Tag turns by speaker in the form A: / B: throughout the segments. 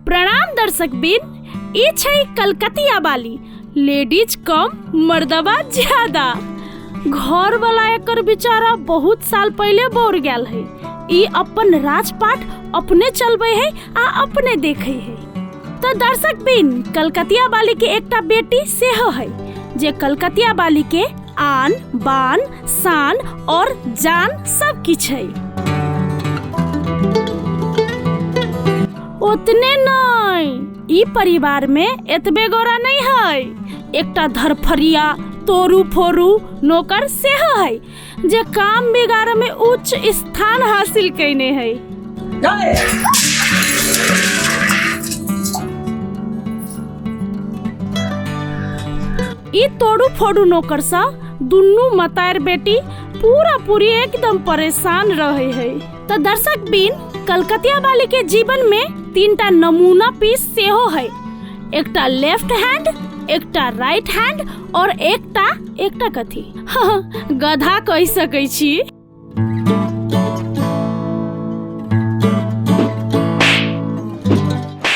A: प्रणाम दर्शक बिन, ई छै कलकतिया बाली, लेडीज कम मर्दबा ज्यादा। घर वाला एकर बेचारा बहुत साल पहले बौर गेल है। ई अपन राजपाट अपने चलबे है आ अपने देखे है। तो दर्शक बिन, कलकतिया बाली के एकटा बेटी सेहो है जे कलकतिया बाली के आन बान शान और जान सब किछु है। ओतने नहीं, ई परिवार में एतबे गोरा नहीं है, एकटा धरफरिया तोरू फोरू नौकर सेहो है जे काम बिगाड़ में उच्च स्थान हासिल कैने है। ई तोड़ू फोड़ू नौकर सा दुनू मतार बेटी पूरा पूरी एकदम परेशान रहे है। तो दर्शक बिन, कलकतिया वाली के जीवन में तीनटा नमूना पीस सेहो है, एकटा लेफ्ट हैंड, एकटा राइट हैंड और एकटा एकटा कथी गधा कहि सकै छी।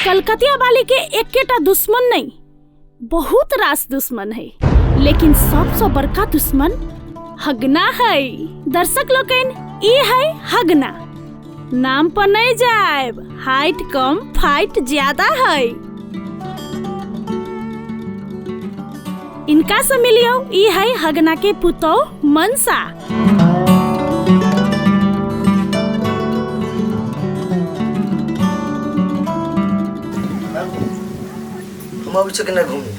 A: कलकतिया वाली के एकेटा दुश्मन नहीं, बहुत रास दुश्मन है, लेकिन सबसे बड़का दुश्मन हगना है। दर्शक लोकनि, ई है हगना। नाम पर नहीं जाएब, हाइट कम फाइट ज्यादा है। इनका से मिलियो, ई है हगना के पुतौ मनसा।
B: हम अभी चुके ना घूमे।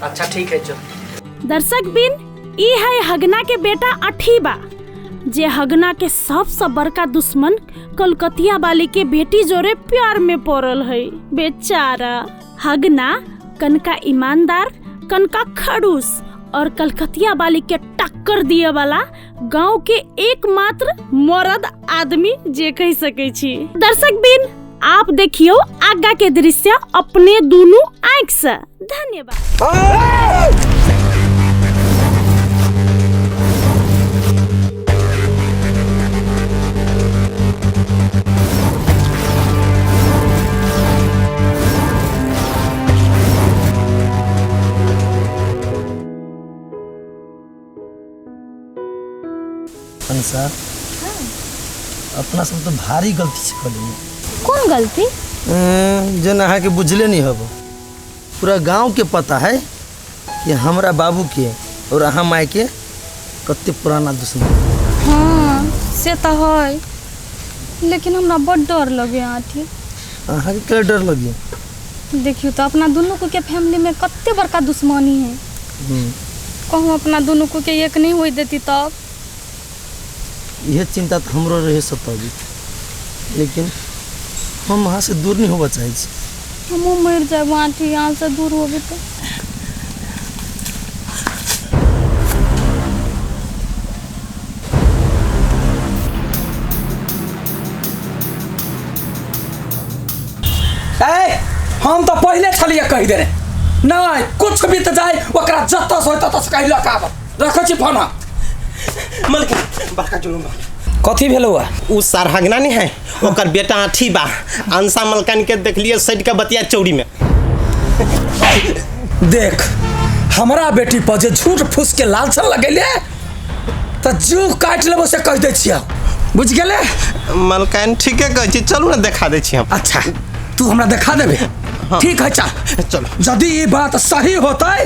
C: अच्छा ठीक है चल।
A: दर्शक बिन, ई है हगना के बेटा अठीबा, जे हगना के सबसे बड़का दुश्मन कलकतिया वाली के बेटी जोरे प्यार में पड़ल है। बेचारा हगना कनका ईमानदार, कनका खड़ूस और कलकतिया वाली के टक्कर दिए वाला गांव के एकमात्र मर्द आदमी जे कह सके छी। दर्शक बिन, आप देखियो आगा के दृश्य अपने दोनों आँख से। धन्यवाद।
B: मनसा, अपना सब तो भारी गलती से कलिए।
D: कौन गलती?
B: जेना अहाँके बुझले नहीं हब, पूरा गांव के पता है कि हमरा बाबू के और अहाँ माय के कते पुराना दुश्मन।
D: हाँ से तो है, लेकिन हमरा बड़ डर लगे आठी।
B: अहाँके के डर लगे?
D: देखियो तो अपना दोनों को के फैमिली में कते बड़का दुश्मनी है। कहूँ अपना दोनों को के एक नहीं हो देती तब।
B: यह चिंता तो हमरो रहे सताबी, लेकिन हम वहाँ से दूर नहीं होवा चाहे छी।
D: हमहूँ मर जाए वहाँ थी, यहाँ से दूर होबे तो।
C: ए, हम तो पहले छलिए कहि देने नहीं कुछ बीत जाए ओकरा जतऽ से होय ततऽ से कहि लऽ कऽ आबऽ। रखै छी फोन।
E: मलकिन बड़का जुलुम बा।
C: कथी भेलौ है?
E: उ सार हगना नहीं है, ओकर बेटा आठी बा। अंसा मलकन के देखलिए सट के बतिया चौड़ी में।
C: देख हमरा बेटी पर जे झूठ फूस के लालछन लगेले त जीव काटि लेबो से कहि दै छियौ, बुझि गेले?
E: मलकन ठीके कहै छी, चलू ने देखा दै छी हम।
C: अच्छा तू हमरा देखा देबे?
E: हाँ।
C: ठीक है चल
E: चलो।
C: यदि ई बात सही होतै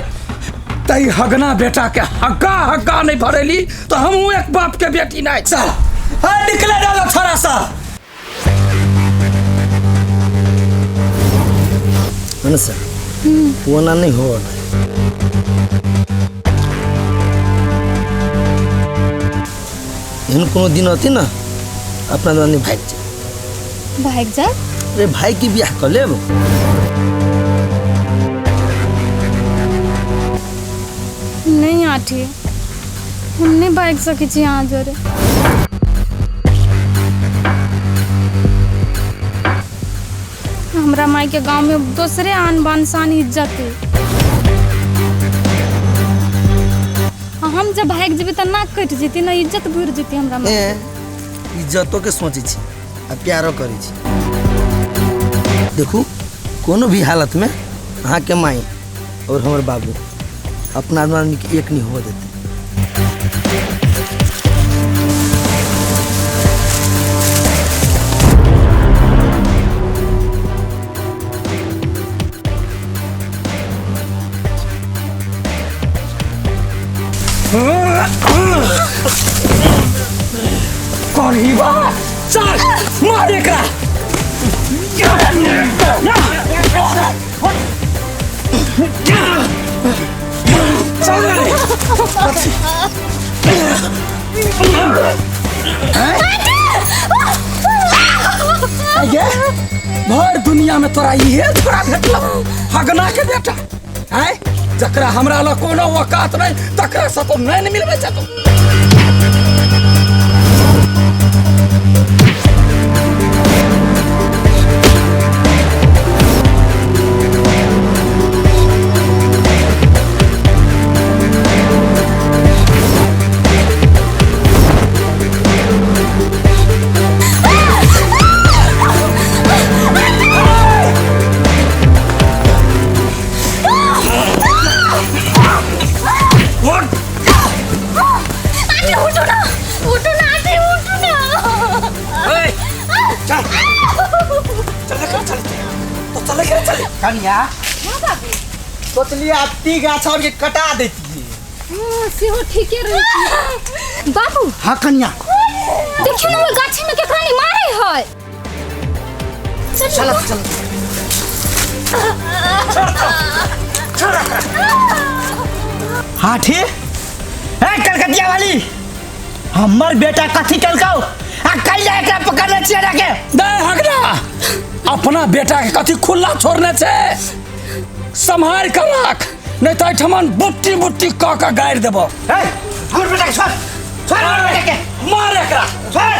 C: त ई हगना बेटा के हग्गा हग्गा नहीं भरेली तो हमहूँ एक बाप के बेटी नहीं। चल हाँ निकले जा छोरा सा।
B: मनसा, वो ना नहीं हो एहन कोनो दिन अती ना अपना दानी भाग जाए।
D: भाग जाए?
B: अरे भाई की ब्याह कर लेब।
D: नहीं आठी, हम नहीं भाग सके छी यहाँ जोरे। हमरा माई के गांव में दूसरे आन बान शान इज्जत है। हम जब भाग जेबे त नाक कटि जेती ना, इज्जत बुर जेती हमरा माई।
B: इज्जतो के सोचे छी आ प्यारो करे छी। देखू कोनो भी हालत में अहाँके माई और हमर बाबू अपना आदमी के एक नहीं हो देते।
C: करीबा चल मार एकरा। चल रे। ये भर दुनिया में तोरा इहे छोरा भेटल हगना के बेटा हैं, जकरा हमरा लग कोनो औकात नहीं तकरा से तो नहीं मिलबै छै तो।
F: कनिया सोचलिए अत्ती गाछ और के कटा देती।
D: हां सेहो ठीके रहे बाबू।
F: हां कनिया
D: देखियो ना गाछी में केकरा नहीं मारे है।
F: चल चल हाथी ए कलकतिया वाली हमर बेटा कथी कलकाओ आ कैला एकरा पकड़ने छियै राके
C: दे हगना अपना बेटा के कथी खुला छोड़ने छे, सम्हार कर राख नहीं तो एठमन बुट्टी बुट्टी क के गारि देबो।
F: ए हमर बेटा के छोड़ छोड़ हमर बेटा के
C: मार एकरा
F: छोड़।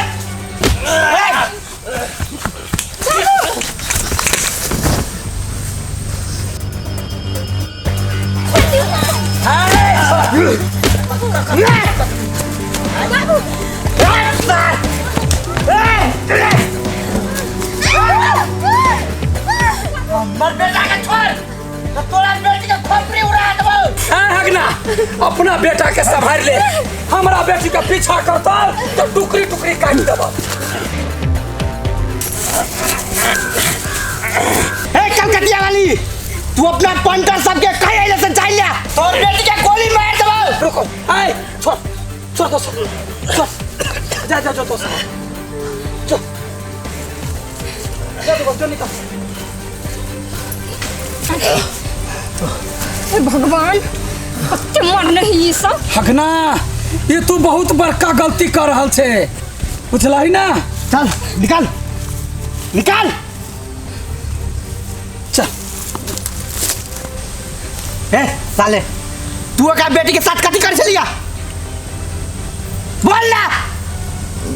F: हमर बेटा के छोड़ तो तोरा बेटी के खोपड़ी उड़ा देबो।
C: ए हगना अपना बेटा के संभाल ले, हमरा बेटी के पीछा करता तो टुकड़ी टुकड़ी काट देबो।
F: ए कलकतिया वाली तू अपना पंटर सबके कहे आइले से चाह लिया तोर बेटी के गोली मार देबो।
C: रुको ए छोड़ छोड़ दो छोड़ जा जा जा दो चल जा दो निकल।
D: हे भगवान कते मरने ही ई सब।
C: हगना ये तू बहुत बड़का गलती कर रहल छे बुझलही ना।
F: चल निकाल निकाल
C: चल।
F: ए साले तू ओकरा बेटी के साथ कथी कर छलिया बोल ना।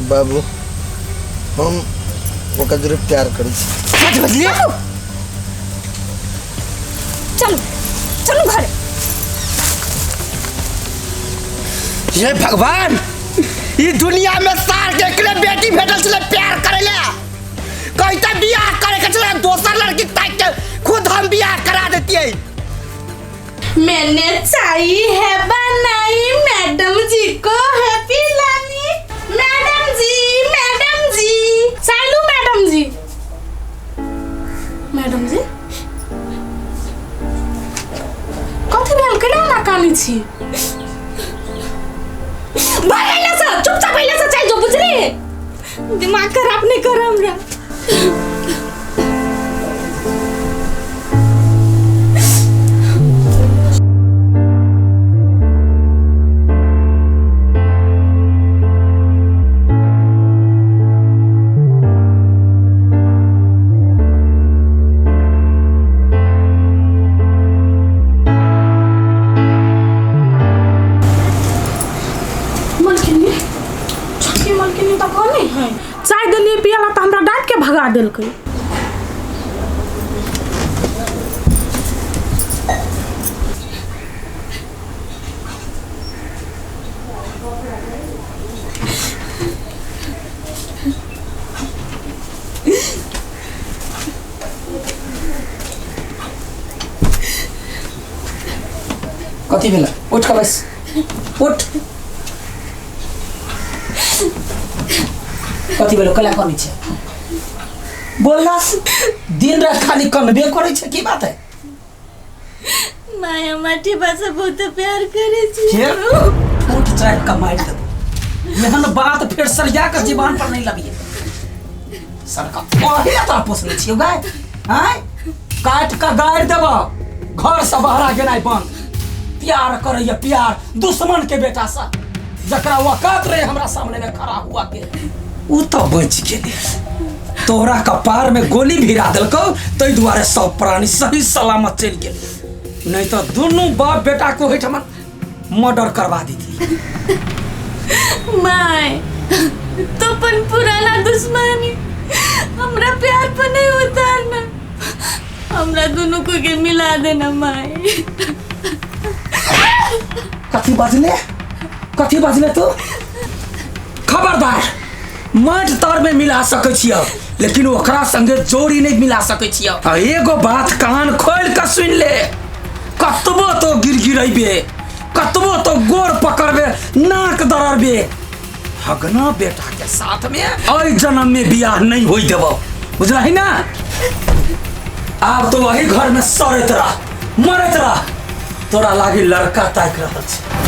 B: बाबू हम ओकरा जोरे प्यार करै छी।
F: सच बजलिए।
D: चलो चलो घर।
F: हे भगवान ई दुनिया में सार के एकरे बेटी भेटल छले प्यार करेला कहता बियाह करे के छले दोसर लड़की ताक के खुद हम बियाह करा देतियै।
A: मैंने चाय है बनाई मैडम जी को है पिलानी। मैडम जी मैडम जी चाय लू मैडम जी। मैडम जी कथी भेल केना ना कानै छी? भागैला से चुपचाप अइला से चाय जो बुझली दिमाग खराब नहीं कर हमरा। चाय देलियै पियला तऽ हमरा डाँट के भगा देलकै।
C: कथी भेलै? उठ कऽ बैस, उठ। कथी भेलो? कला कनै छै? बोल ना, दिन रात खाली कनबे करै छै, की बात है?
G: माय, हम अठीबा से बहुत प्यार करे छी।
C: फिर उठ चाहे कऽ मारि देबो, एहन बात फेर सरिया कऽ जीवान पर नहीं लबिए। सरका अहे तोरा पोसने छियौ गाय, आँय? काटि कऽ गाड़ि देबो, घर से बहरा गेनाइ बंद। प्यार करैया प्यार दुश्मन के बेटा सा, जकरा औकात रहे हमरा सामने में खड़ा हुआ के, उ तो बचि गेलै। तोरा कपार में गोली भिरा देलकौ, ताहि दुआरे सब प्राणी सही सलामत चलि गेल, नहीं तो दुनू बाप बेटा को ओहिठाम मर्डर करवा देती।
G: माय, तो अपन पुराना दुश्मनी हमरा प्यार पर नहीं उतारना, हमरा दोनों को के मिला देना माय।
C: कथी बजले? कथी बजले तू? खबरदार, माटि तर में मिला सकै छियौ, लेकिन ओकरा संगे जोड़ी नहीं मिला सकै छियौ। आ एगो बात कान खोल के सुन ले, कतबो तो गिड़गिड़ैबे, कतबो तो गोर पकड़बे, नाक दरड़बे, हगना बेटा के साथ में एहि जन्म में बियाह नहीं होई देबो, बुझलही ना? आब तो वही घर में सड़ैत रह, मरैत रह, तोरा लागी लड़का ताकि रहल छै।